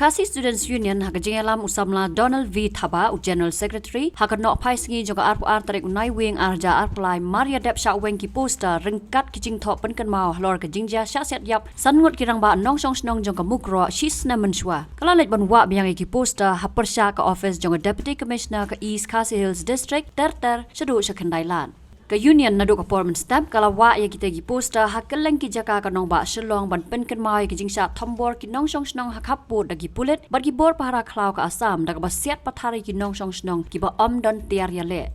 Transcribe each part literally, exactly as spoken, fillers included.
Khasi Students Union ha ka jingïalam u samla Donald V Thabah, u General Secretary, ha ka nohphai sngi jong ka arphew ar tarik u Naiwieng arhajar arphew lai, mar ïadep shah weng ki poster ryngkat ki jingthoh pynkynmaw halor ka jingjia shah siat ïap san ngut ki rangbah nongshong shnong jong ka Mukroh shi snem mynshuwa. Ka la leit ban wah biang ïa ki poster ha pyrshah ka office jong ka Deputy Commissioner ka East Khasi Hills District, ter ter shaduh sha Khyndailad. Ka Union naduh ka por mynstep ka la wah ïa kita ki poster ha kylleng ki jaka ka nongbah Shillong ban pynkynmaw ïa ki jingshah thombor ki nongshong shnong ha khappud da ki pulit bad ki bor pahara khlaw ka Assam, da kaba siat pathar ïa ki nongshong shnong kiba ym don tiar ïaleh.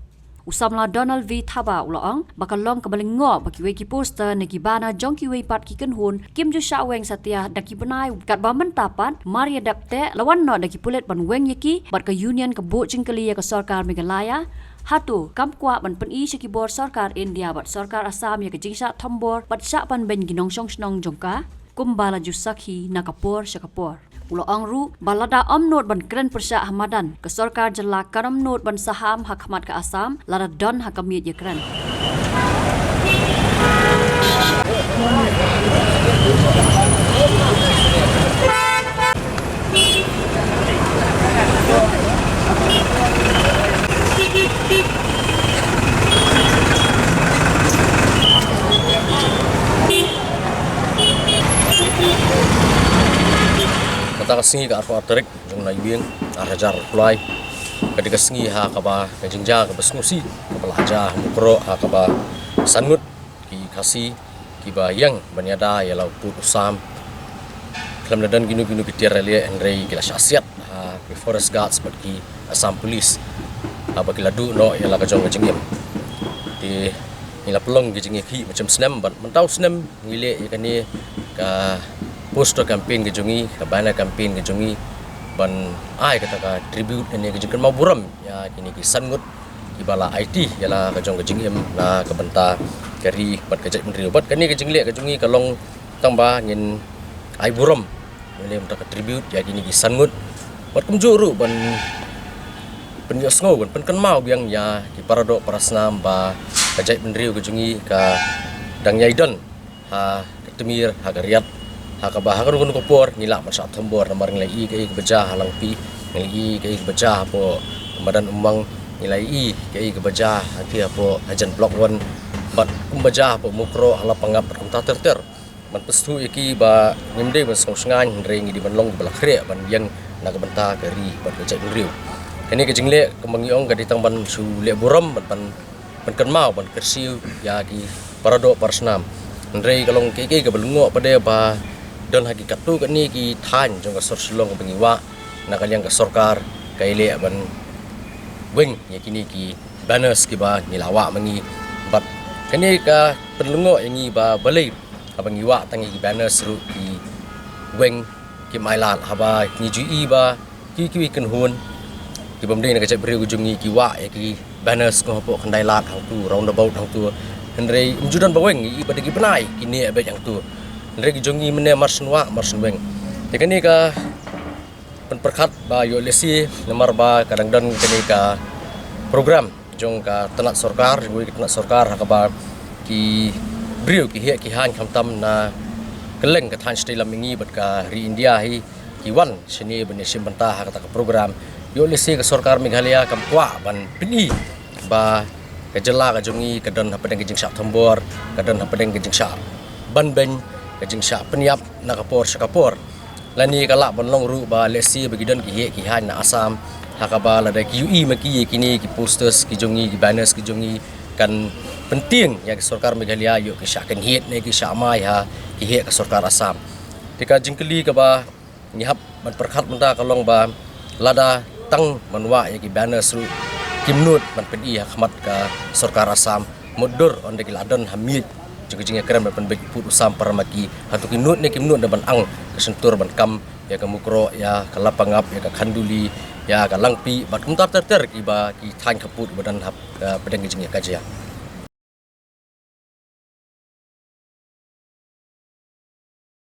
U samla Donald V Thabah u la ong ba ka long kaba lyngngoh ba kiwei ki poster ne ki banner jong kiwei pat ki kynhun kim ju shah weng satia da ki bnai, katba mynta pat mar ïadep te la wan noh da ki pulit ban weng ïa ki, bad ka Union ka buh jingkylli ïa ka sorkar Meghalaya, hato kam kwah ban pyni sha ki bor sorkar India bad sorkar Assam ïa ka jingshah thombor bad shah ban beiñ ki nongshong shnong jong ka, kumba la ju sakhi na ka por sha ka por. U la ong ruh ba lada ym nud ban kren pyrshah ha madan, ka sorkar jylla kan ym nud ban saham ha khmat ka Assam lada don ha ka miej ïakren. Kata ka sngi ka arphew ar tarik jong u Naiwieng arhajar arphew lai, ka dei ka sngi ha kaba ka jingjia kaba sngewsih kaba la jia ha Mukroh, ha kaba san ngut ki Khasi kiba ïeng ban ïada ïa la u pud u sam. Khlem da don kino kino ki tiar ïaleh, hynrei ki la shah siat ha ki forest guards bad ki Assam Police, haba ki la duh noh ïa la ka jong ka jingim. Te ngi la pynlong ki jingïakhih mynshem snem bad mynta u snem ngi leh ïa kane ka poster campaign ka jong ngi, ka banner campaign ka jong ngi, ban ai kata ka tribute ne ka jingkynmaw burom ïa kine ki san ngut kiba la aiti ïa la ka jong ka jingim na ka bynta ka ri bad ka jaitbynriew. Bad kane ka jingleh ka jong ngi ka long tang ba ngin ai burom, ngin leh mynta ka tribute ïa kine ki san ngut. Bad kumjuh ruh ban pynïohsngew, ban pynkynmaw biang ïa ki paradoh parasnam ba ka jaitbynriew ka jong ngi ka dang ïai don ha ka tmier, ha ka riat, ha kaba ha kano kano ka por ngi lah ban shah thombor namar ngi la ïohi kaei kaba jia ha Langpih, ngi la ïohi kaei kaba jia hapoh Madan Umang, ngi la ïohi kaei kaba jia hangne hapoh hajan Block One, bad kumba jia hapoh Mukroh, ha Lapangap bad kumta ter ter. Ban pynsngewthuh ïa ki ba ngim dei ban sngew shngaiñ, hynrei ngi dei ban long kiba la khreh ban ïeng na ka bynta ka ri bad ka jaitbynriew. Kane ka jingleh kumba ngi ong ka dei tang ban shu leh burom bad ban pynkynmaw, ban kyrsiew ïa ki paradoh parasnam. Hynrei ka long kaei kaei kaba lyngngoh pat de ba don ha ki katto katne ki thaiñ jong ka sor Shillong kaba ngi wah, na ka liang ka sorkar ka ïaleh ban weng ïa kine ki banners kiba ngi la wah ma ngi. Bad kane ka pynlyngngoh ïa ngi ba balei haba ngi wah tang ïa ki banners ruh ki weng kim ailad, haba ngi ju ïohi ba ki, ki, ki kynhun kibym dei na ka jaitbynriew ka jong ngi ki wah ïa ki banners ko hapoh Khyndailad hangtu, roundabout hangtu. Hynrei ym ju don ba weng, ngi ïohi ba da ki bnai ki neh beit hangtu. Hynrei ki jong ngi mynne mar shen wah mar shen weng. Te kane ka pynpyrkhat ba ïoh lehse namar ba ka dang don kane ka program jong ka tnat sorkar, jong ka tnat sorkar, ha kaba ki briew ki heh ki haiñ khamtam na kylleng ka thaiñ shatei lam mihngi bad ka ri India hi ki wan shane ban ïashim bynta ha kata ka program. Ïoh lehse ka sorkar Meghalaya kam kwah ban pyni ba ka jylla ka jong ngi ka don hapdeng ka jingshah thombor, ka don hapdeng ka jingshah banbeiñ, ka jingshah pynïap na ka por sha ka por. Lane ka lah ban long ruh ba lehse ba ki don ki heh ki haiñ na Assam, ha kaba lada ki ïohi ma ki ïa kine ki posters ki jong ngi, ki banners ki jong ngi, kan pyntieng ïa ka sorkar Meghalaya ïoh ki shah kynhied ne ki shah mai ha ki heh ka sorkar Assam. Te ka jingkylli kaba ngi hap ban pyrkhat mynta ka long ba lada tang ban wah ïa ki banners ruh kim nud ban pyni ha khmat ka sorkar Assam, mutdur ynda ki la don ha miej jong ka jingïakren ban pynbeit u pud u sam para ma ki, hato ki nud ne kim nud da ban ang ka shyntur ban kam ïa ka Mukroh, ïa ka Lapangap, ïa ka Khanduli, ïa ka Langpih bad kumta ter ter kiba ki thaiñ khappud ba don hapdeng ka jingïakajia.